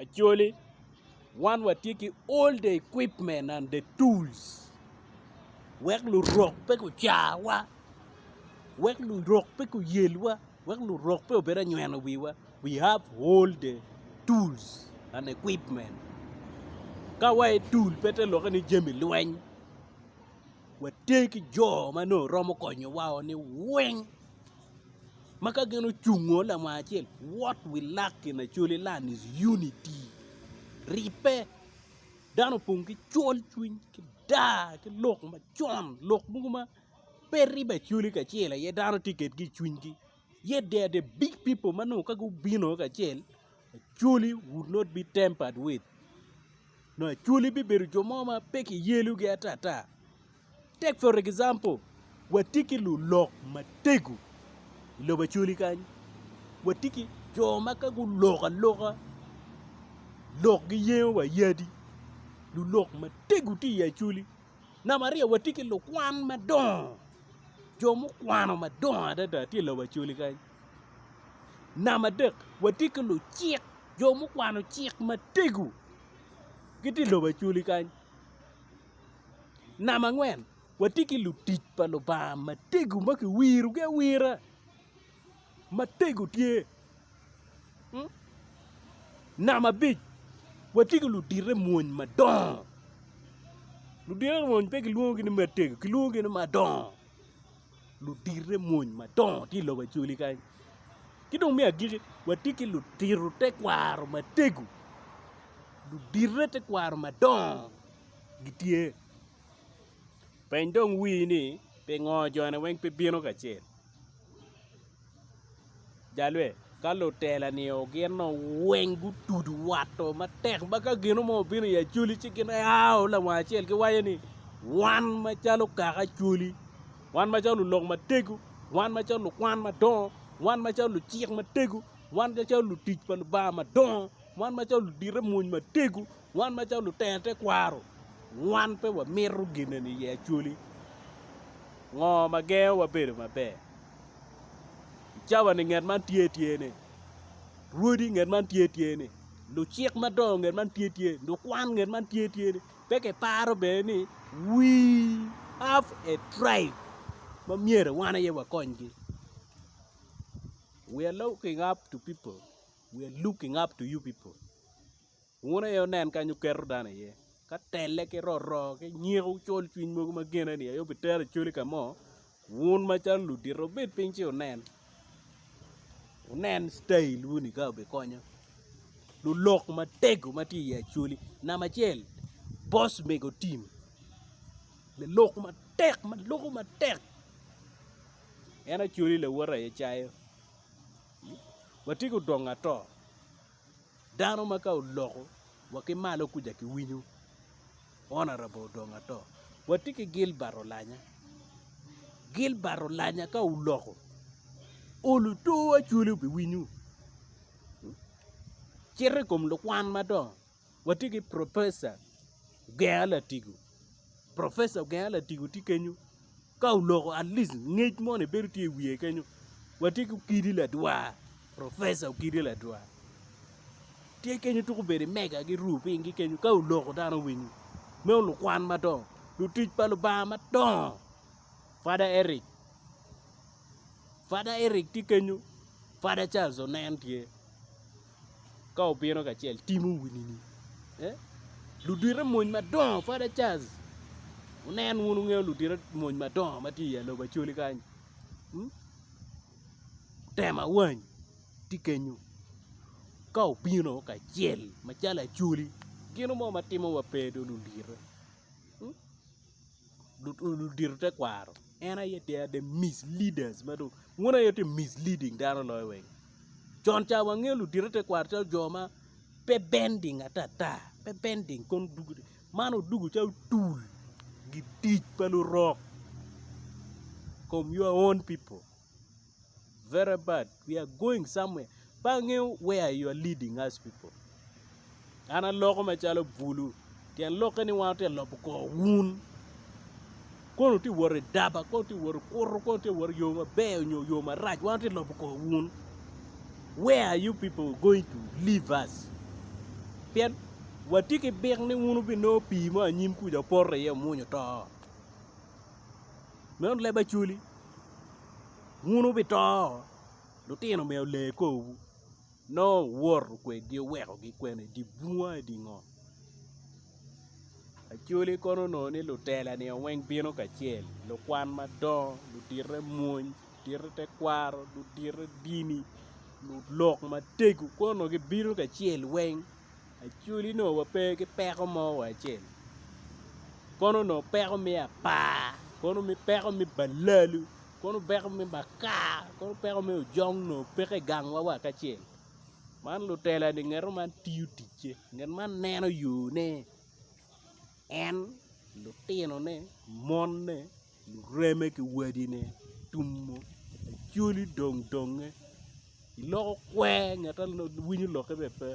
Acholi, wan watye ki all the equipment and the tools wek lurok pe gucarwa, wek lurok pe guyelwa, wek lurok pe obed anyweno wiwa, we have all the tools and equipment. Ka wa i tool pe te lokke ni jami lweny, watye ki jo ma nongo romo konyowa ni weng. Ma ka gin ocungo lamwang acel, what we lack in Acholi land is unity, ribbe. Dano opong ki col cwiny, ki daa, ki lok macon, lok mogo ma pe ribo Acholi kacel aye dano tye kwedgi i cwinygi. Yet they are the big people ma nongo ka gubino kacel, Acholi would not be tampered with. Nongo Acholi bibedo jo mo ma pe kiyelogi atata. Take for example, watye ki lulok matego i lobo Acholi kany, watye ki jo ma ka guloko aloka lok giyengo wa yadi, lulok matego tye i Acholi. Namba aryo watye ki lukwan madongo, jo mukwano madongo adada tye i lobo Acholi kany. Namba adek watye ki lucik, jo mukwano cik matego gitye i lobo Acholi kany. Namba angwen, watye ki lutic pa Lubanga matego ma kiwirogi awira matego tye. Namba abic, watye ki ludite mwony madongo. Ludite mwony pe kilwongogi ni matego, kilwongogi ni madongo. Ludite mwony madongo tye i lobo Acholi kany. Ki dong me agikki, watye ki lutito tekwaro matego, ludite tekwaro madongo. gitye. Peny dong wii ni pingo joni weng pe bino kacel? Jalwe, ka lutela-ni gin weng gutudo wato matek ma ka gino mo obino i Acholi ci gin ao lawang acel giwaco ni wan macalo kaka Acholi, wan macalo lulok matego, wan macalo lukwan madongo, wan macalo lucik matego, wan macalo lutic pa Lubanga madongo, wan macalo ludite mwony matego, Wan macalo lutino tekwaro, wan pe wamito gin eni i Acholi. Ngo ma gengowa bedo maber? I cawa-ni nget man tye tye-ni, rwodi nget man tye tye-ni, lucik madongo nget man tye tye-ni, lukwan nget man tye tye-ni, pe kiparo bene ni we have a tribe ma myero wan aye wakonygi. We are looking up to people, we are looking up to you people. Wun aye wunen kany wuketo dano iye, ka telle ki roro ki nyeko col cwiny mogo ma gene-ni aye obitero Acholi ka mo, wun macalo ludito wubed piny ci wunen, wunen citailwu-ni ka obikonyo lulok matego ma tye i Acholi. Namba acel, boss mego tim, lalok matek ma loko matek, en Acholi lawote aye cayo, watye ki odongo ato. Dano ma ka oloko wa ki malo kuca kiwinyo Honourable Odonga Ato. Watye ki Gilbert Olanya, Gilbert Olanya ka oloko olo to Acholi obiwinyo. Cito i kom lukwan madongo watye ki Professor Ogenga Latigo, Professor Ogenga Latigo tye kenyo. Ka oloko at least ngec moni bedo tye i wiye kenyo. Watye ki Okidi Ladwar, Professor Okidi Ladwar tye kenyo tuko bedo i mega giru piny ki kenyo ka oloko dano winyo. Meno lukwan madongo, lutic pa Lubanga madongo Father Eric, Father Eric tye kenyo, Father Charles Onen tye. Ka obino kacel timo winini ludite mony madongo Father Charles wunen wun wungeyo ludite mony madongo ma tye i lobo Acholi kany Tema Awany tye kenyo ka obino kacel macalo Acholi gin mo ma timowa pe dong ludite. Ludito tekwaro en aye they are the misleaders ma dong wun aye wutye misleading dano loyo weng con ca wangeyo ludito tekwaro calo jo ma pe bending atata pe bending kono dugo man odugo calo tul gitic pa lurok kom your own people. Very bad we are going somewhere pe angeyo where you are leading us people an aloko macalo bulu tyen lokke ni wan watye ka lobo kor wun kono wutye ka wot i daba kono wutye ka wot i kuto kono wutye ka wot i yo maber nyo yo marac wan watye ka lobo kor wun where are you people going to leave us. Pien watye ki byek ni wun wubinongo pii mo anyim kuca wupoto iye wumwonyo to. Meno leb acholi. Wun wubito, lutino myero ole korwu. Nongo wuwoto kwedgi wuwekogi kwene i dye bunga i dye ngo. Acholi kono onongo ni lutela-ni weng bino kacel, lukwan madongo, ludite mwony, ludite tekwaro, ludite dini, lulok matego kono onongo gibino kacel weng. Acholi onongo wape ki peko mo wa acel kono onongo peko me apar kono peko me balalu kono peko me makar kono peko me ojong onongo peke i gangwa wa kacel man lutela-ni ngat man tiyo ticce ngat man neno yone en lutinone monne lureme ki wadine tumo acholi dong donge iloko kwer ngat ma winyo lokke bene pe.